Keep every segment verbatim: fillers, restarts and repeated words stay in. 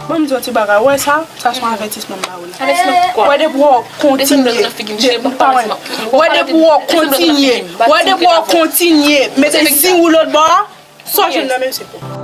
Ban m di yon ti bagay, ou wè sa? Sa se yon avètisman m ba ou la. Avètisman pou kwa? Wè depi w kontinye, de- m pa wè. Wè depi w kontinye, wè depi w kontinye mete zing ou lòt bò a, sa w jwenn nan men m se pou ou.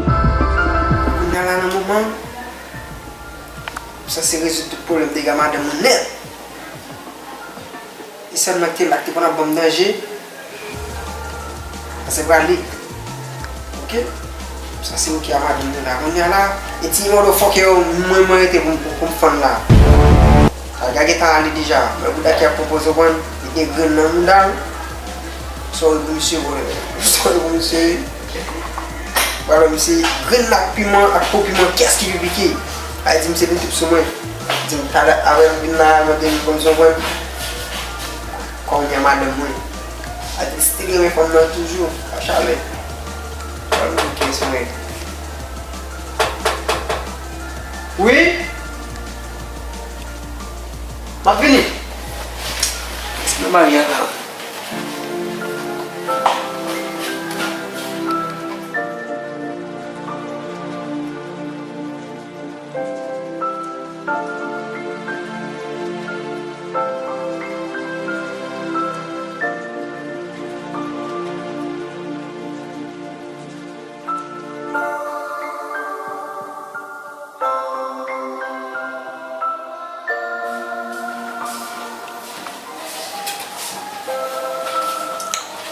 Kounye a la nan moman, m sanse rezoud tout pwoblèm dega madanm mwen nèt. E sèl nèg te la ki te konn ap ban m danje. Sa se prale. Oke? Sa se oke a madanm mwen la. Kounye a la, e ti motherfucker yo, mwen, mwen rete pou m, pou m fann la. Alga gentan ale deja. Mwen bouda ki ap pwopoze w konn, li gen grenn nan mouda l. Sorry pou misye, bro. Sorry pou misye. Pral wè misye grenn ak piman, ak po piman, kiyès ki pi pike? Ay di misye vin twoup sou mwen. Di m talè avè m vin la, mande m konn son mwen. Kounye a madanm mwen. Ay di l still renmen fanm nan toujou, pa chalè. Pral vin twoup sou mwen. Wi? M ap vini. Èske nou marye a la?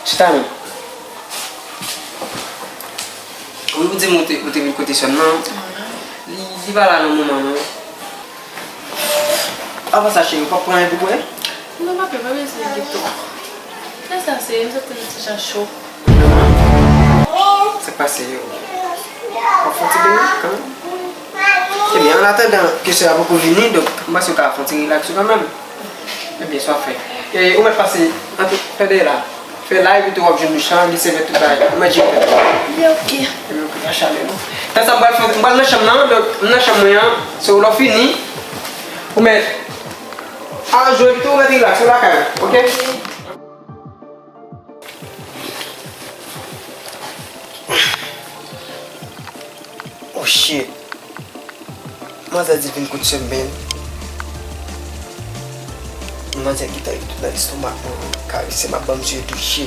Chita non. Wi, ou di m ou te, ou te vin kote sè m nan. Li, li pa la nan moman non. Avan sa, cheri, ou p ap pran anyen pou bwè? Non, papi, pa bezwen geto. Lè sa se, m sot yon ti jan cho. Sa k pase yo? W ap fè yon ti benyen kanmenm? Ebyen, an atandan ke sè a poko vini, donk, m panse w ka fè yon ti rilaks ou kanmenm. Ebyen, sa w ap fè. E, ou mèt pase, antre, fè dèyè la. Fè la, epi tou w ap jwenn Richard, li sèvi tout bagay. Ou mèt jere tèt ou. Li oke. Ebyen, oke, pa chalè non. Tan sa, m pral fè, m pral nan chanm nan, donk, m nan chanm mwen an. So, lè w fini, ou mèt al jwe, epi tou w mèt rilaks, ou lakay ou, oke? Oh shit. Manzè di vin kout semèn. Manzè gentan ret tout nan lestomak mwen, karese m ap ban m zye touche.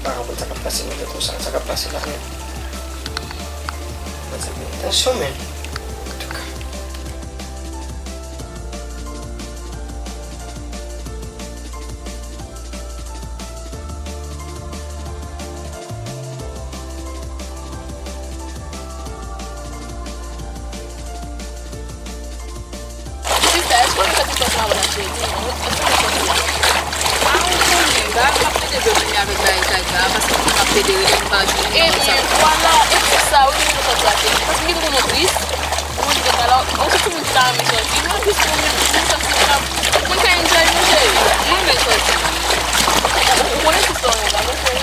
Pa konprann sa k ap pase nan tèt mwen, sa, sa k ap pase la menm. Manzè gen tansyon menm. Antouka. Sista, èske w te fè ti pòs la avè l cheri? Èske w te fè ti pòs la? A, ou konnen, ba, m ap plede dòmi avèk bagay sa, sa, paske m ap plede rele, m pa jwenn moun sa. Ebyen, vwala, e pou sa, ou te mete sòti a, cheri, paske m te konn tris. Ou konn gen talè, ou se timoun ki ta renmen sòti. Mwen jis mwen menm, mwen sòti, mwen ka, mwen ka enjoy mwen, cheri. Mwen renmen sòti. Ou, ou, ou konnen ki sòti la, mwen cheri.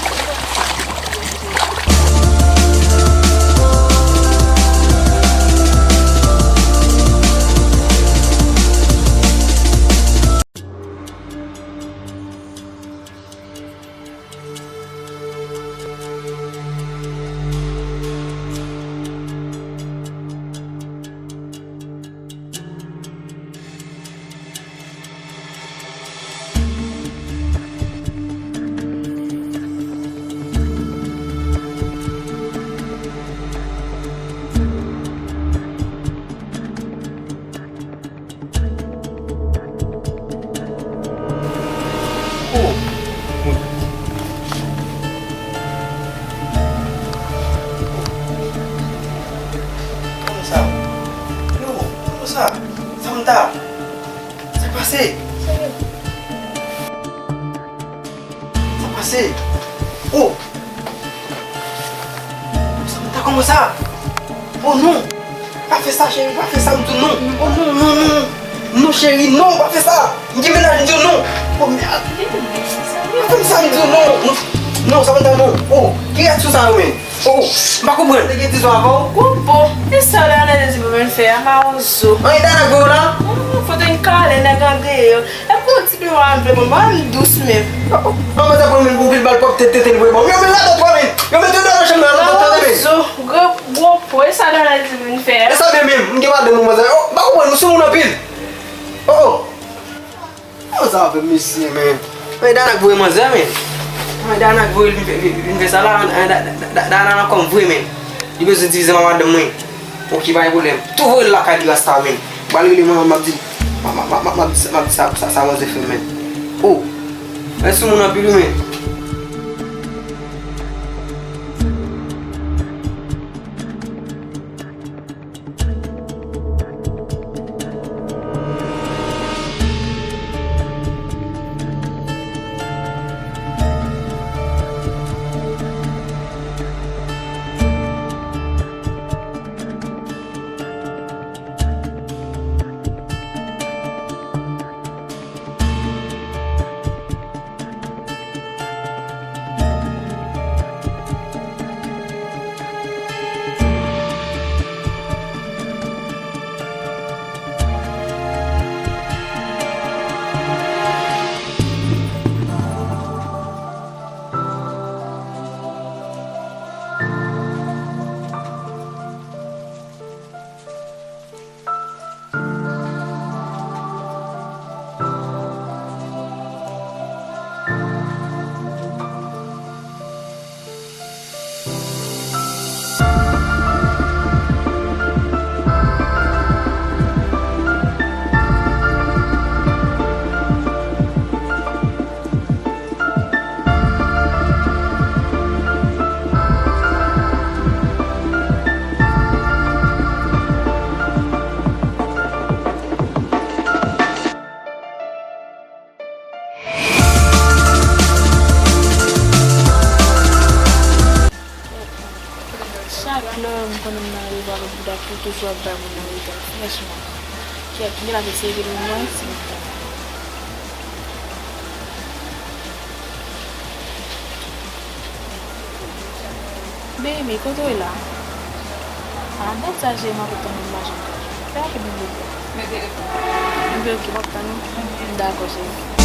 Oh, mon Dieu. Kòman sa? Yo, kòman sa? Samantha, sa k pase? Sa pase? Oh! Samantha, kòman sa? Oh non! Pa fè sa, cheri, pa fè sa, m di w non! Oh non, non, non! Non, cheri, non, pa fè sa! M gen mennaj, m di w non! Oh, mèd! Pa fè m sa, m di w non! Non! Non, sa pa nan non. Oh, ki reaksyon sa yo, men? Oh, m pa konprann. Te gen dizon avan w? Gwo po, e sa w la nan lezi pou vin fè a, mawozo. An, e Dana k voye w la? Oh, foto yon kale, nèg an deyò. E pou ti pi w ap vle bon, ban m dous menm. Oh, oh. An, mwen sa pran men pou pil bal pòp tèt tèt li voye bon. Yo, men la dòt men. Yo, mete w nan chanm nan, la dòt men. Mawozo, gwo, gwo po, e sa w la nan lezi pou vin fè a? E sa byen menm, m gen madanm mwen, manzè. Oh, m pa konprann, nou sou moun anpil. Oh, oh. Yo, sa fè mesye, men. Mwen Dana k voye manzè, men. Mwen Dana k voye l vin fè, vin, vin fè sa la, an, an, Da-, Da-, Da-, Dana nan kòm vre, men. Li bezwen divize m ak madanm mwen. Ok, pa gen pwoblèm. Tou voye l lakay li rasta, men. M pral rele manman m, m ap di l. M ap, m ap, m ap, m ap di sa, m ap di sa, sa, sa manzè fè, men. Oh. Mwen sou moun anpil, wi, men. Chak lè m konnen m nan revwa lòt bouda ki toujou ap bay moun nan reta. Franchman, kèt, gen la fè serye pou mwen, si m ta. Baby, kote w ye la? A, dat sa, cheri, m ap tann ou, m pa janm ka jwenn ou. Fè rapid, m bezwen. Men telefòn. M vle ki w ap tann ou. Dakò, cheri.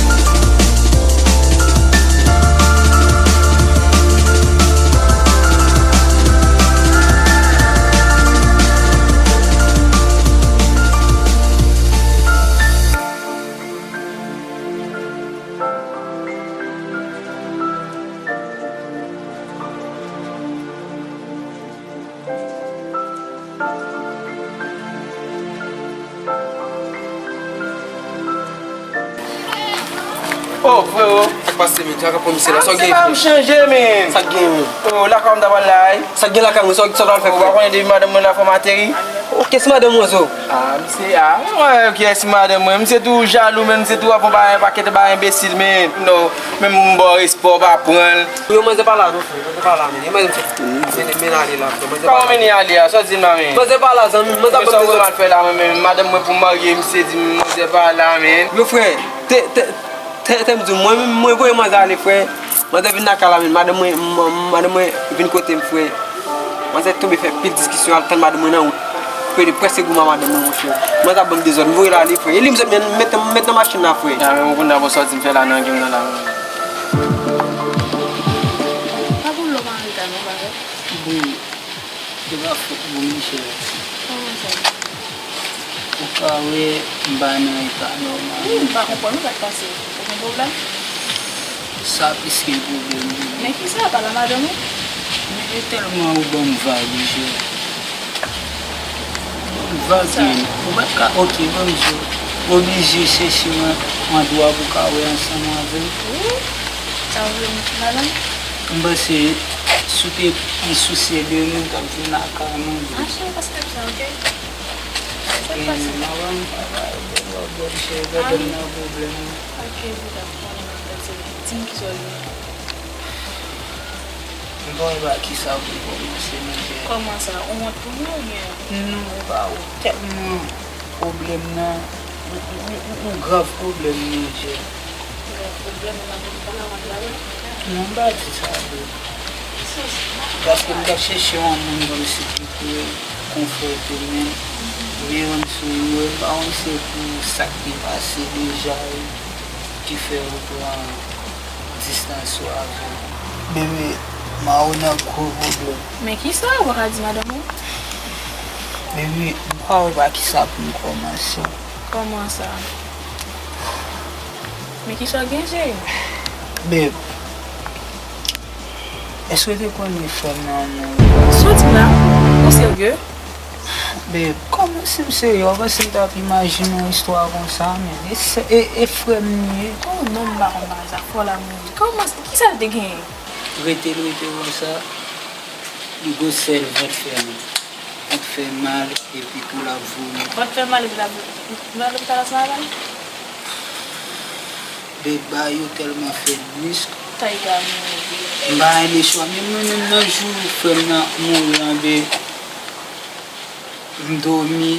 Oh, frero. Sa k pase, men? Sa k ap pran misye la? Sa w gen? Se pa m chanje, men. Sa k gen, men? Oh, lakay m ta pral la, wi. Sa k gen lakay mwen? Sa w, sa w pral fè, frè? Ou pa konnen depi madanm mwen la fò m ateri? Oh, kiyès madanm mwen, zo? Ah, misye, ah, mwen wè kiyès madanm mwen. Misye tou jalou, men misye tou ap fè yon pakèt bagay enbesil, men. Non, men m ba w respè, w pa pran l. Yo, manzè pa la, non, frè. Manzè pa la, men. E manzè m sot men, men ale la, frè. Manzè pa la. Kòman mennen ale a? Sa w di m la, men? Manzè pa la, zanmi m. Manzè ap bezwen. Sa w pral fè la, men, men madanm mwen pou m marye, misye di m manzè pa la, men. Yo, frè, te, te, te, te m di w, mwen menm, mwen voye manzè ale, frè. Manzè vin lakay la, men madanm mwen, m-, m-, madanm mwen vin kote m, frè. Manzè tonbe fè pil diskisyon, al tann madanm mwen nan wout. Frè, li prèske goumen ak madanm mwen, monchè. Manzè ap ban m dezòd, m voye l ale, frè. E li m sot men, met, met nan machin la, frè. A, men ou konn nan bon sòti m fè la nan gen m nan la, men. Pa pou lò pa anreta non, pa vre? Bon, se pa fòt mwen, monchè. Kòman sa? Ou ka wè m pa nan eta nòmal. Wi, m pa konprann ou sa k pase. Ou gen pwoblèm? Sa plis ke pwoblèm, wi. Men kisa, pale a madanm ou? Men e tèlman ou ban m vag, monchè. Ou ban m vag, men ou pa t ka, oke, ban m di w, oblije chèche yon, yon andwa pou w ka wè ansanm avè m. Wi, sa w vle m di madanm? M panse si w te pli sousye de nou, m t ap vin lakay nou. Achte yon pastèk sa, oke? Sa k pase? Madanm, papa, yo bèl, yo bèl, chè, gade m nan pwoblèm. Ok, bouda, m konnen m ap pase. Di m kisa w vle. M pa wè pa kisa pou m kòmanse, monchè. Kòman sa? Ou wont pou mwen oubyen? Non, ou pa wont. Tèlman pwoblèm nan, yon, yon, yon, yon grav pwoblèm, monchè. Grav pwoblèm, ou pa konn pale a wont la, wi. Non, m pa di sa vre. Paske m t ap chèche yon moun kòmsi ki pou konfòte m, men m sou yo, m pa konn se pou sa k te pase deja wi, ki fè ou pran distans ou avè m. Bebe, Mawona gwo pwoblèm. Men kisa ou pa ka di madanm ou? Bebe, m pa wè pa kisa pou m kòmanse. Kòman sa? Men kisa w gen, cheri? Beb, èske w te konnen frè m nan mouri? Sa w di m la? Ou serye? Beb, kòman si m serye? Ou panse m t ap imajine yon istwa konsa, men? E sè, e, e frè m li ye. Oh non, m pa konn bagay sa. Frè w la mouri. Kòman, kisa l te genyen? Rete l rete konsa, li gwosè l vant fè mal. Vant fè mal, epi tou l ap vomi. Vant fè mal, epi l ap, l al lopital ansanm avè l? Beb, bagay yo tèlman fè l brisk. Tayga mouri. M pa gen lechwa, men mwen menm nan jou frè m nan mouri an, beb, m dòmi,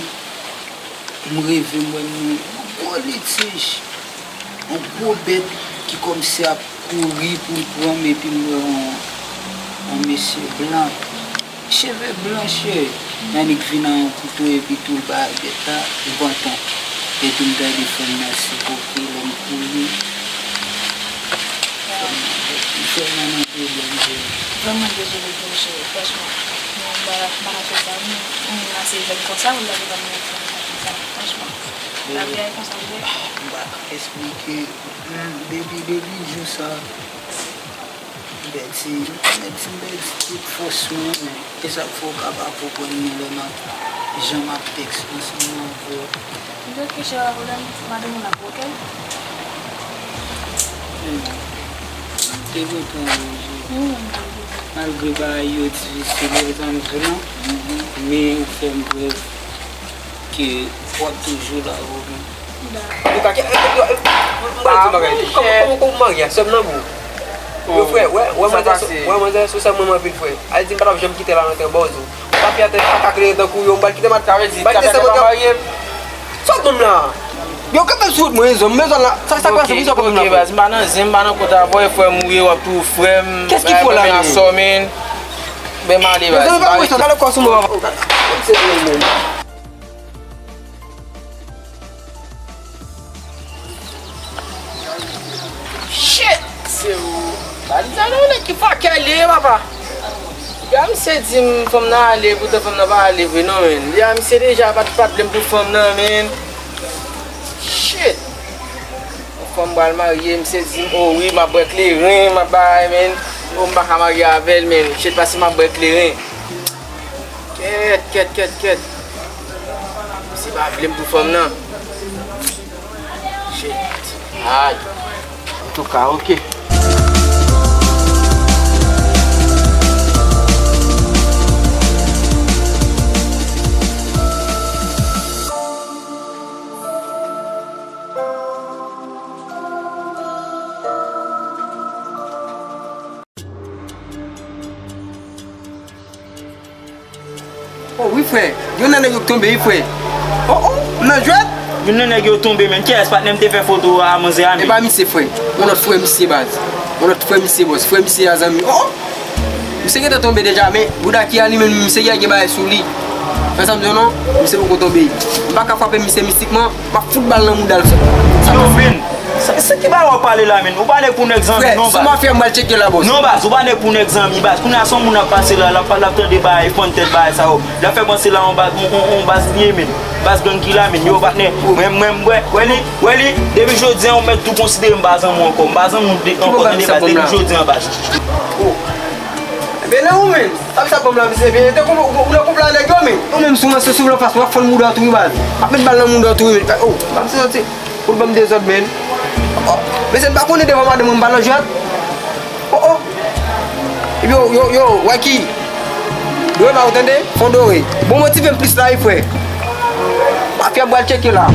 m reve, m wè m nan yon gwo litij, yon gwo bèt ki kòmsi ap kouri pou l pran m, epi m wè yon, yon mesye blan, cheve blan, cheri, nan li k vin ak yon kouto, epi tou l bay bèt la, li vantan. Epi m tande frè m nan sipoke, lè m kouri. Frè m nan nan pwoblèm, cheri. Vrèman dezole pou ou, cheri, franchman. Men m pa, m pa ka fè sa, wi. Yon moun ase jèn konsa, pou l ta gentan mouri pou yon moun konsa, franchman. Lavi a konsa vre. M pa ka eksplike. Hmm, depi, depi jou sa, m pèdi, m pèdi, m pèdi tout fòs mwen, men e sa k fè w ka pa konprann mwen lè m ap, jan m ap tèks ansanm avè w. Oke, cheri, pa pwoblèm. Madanm ou la, oke? Hmm. M te kontan wè w, Julie. Hmm. Malgre bagay yo difisil, yo zanmi tou non, men ou fè m prèv ke w ap toujou la pou mwen. Dakò. Ou ka kè, e, e, e, e, mwen, mwen, mwen, mwen, kòman, kòman, kòman w marye a? Sè m nan, bro. Yo, frè, wè, wè, manzè, wè, manzè sou sè mwen anpil, frè. Al di m pa t ap janm kite l al antre bòz ou. Ou pa fè atè, pa ka klere tankou yo, m pral kite m al, m pral kite sè mwen marye. Sa w ban m la? Yo, kanpe sou wout mwen, zòn, m bezwen la. Sa, sa k pase, pou sa w kanpe m la, frè? Baz, m pa nan zen, m pa nan kont avè w, frè m ou ye, w ap tou frè m. Kès ki fò la, men? Asò, men. Ben, m ale, baz. Mezanmi, pa kouche, gade kò sou mwen, papa. Shit! Se ou. Pa di sa non, nèg ki fakè li ye, papa. Ya, misye di m fanm nan ale, poutan fanm nan pa ale vre non, men. Ya, misye deja pa t, pa t vle m pou fanm nan, men. Shit! Yon fanm pral marye, misye di m, oh wi, m ap bwè kleren, m ap bay, men. Oh, m pa ka marye avè l, men. Shit, paske m ap bwè kleren. Kèt, kèt, kèt, kèt. Misye pa vle m pou fanm nan. Shit. Ay. Antouka, oke. Oh wi, frè. Youn nan nèg yo k tonbe, wi, frè. Oh, oh, m nan jwèt. Youn nan nèg yo tonbe, men. Kiyès, patnè m te fè foto a manzè a, men? E pa misye, frè. Yon lòt frè misye, baz. Yon lòt frè misye, bòs. Frè misye a, zanmi. Oh, oh. Misye gentan tonbe deja, men bouda ki a li menm, misye gen, gen bagay sou li. Wè sa m di w non? Misye poko tonbe. M pa ka frape misye mistikman. M ap fout bal nan mouda l, frè. Yo, men, sa, sa ki bagay w ap pale la, men? Ou pa nèg pou nèg zanmi non, baz. Frè, sou mafya m pral tcheke la, bòs. Non, baz, ou pa nèg pou nèg zanmi, baz. Kounye a se yon moun ap pase la, l ap, l ap tande bagay, fann tèt bagay sa yo. L ap fè panse la, yon baz, yon, yon, yon baz li ye, men. Baz gang ki la, men. Yo, patnè, mwen, mwen, wè, wè li, wè li, depi jodi a, ou mèt tou konsidere m pa zanmi w ankò. M pa zanmi w de-, ankò, tande, baz, depi jodi a, baz. Oh. Ebyen, nan ou menm? Sa k sa ban m la, misye, ebyen, te konp-, ou, ou nan konplo a nèg yo, men. Ou menm, si w ranse sou m anfas, w ap fann mouda w tou, wi, baz. M ap met bal nan mouda w tou, wi, men. Oh, baz, se soti. Ou ban m dezòd, men. Oh, mesye, m pa konnen devan madanm mwen, m pa nan jwèt. Oh, oh. Yo, yo, yo, Wacky. Dwe ba ou tande? Fon dore. Bon, motive m plis la, wi, frè. Mafya pral tcheke la.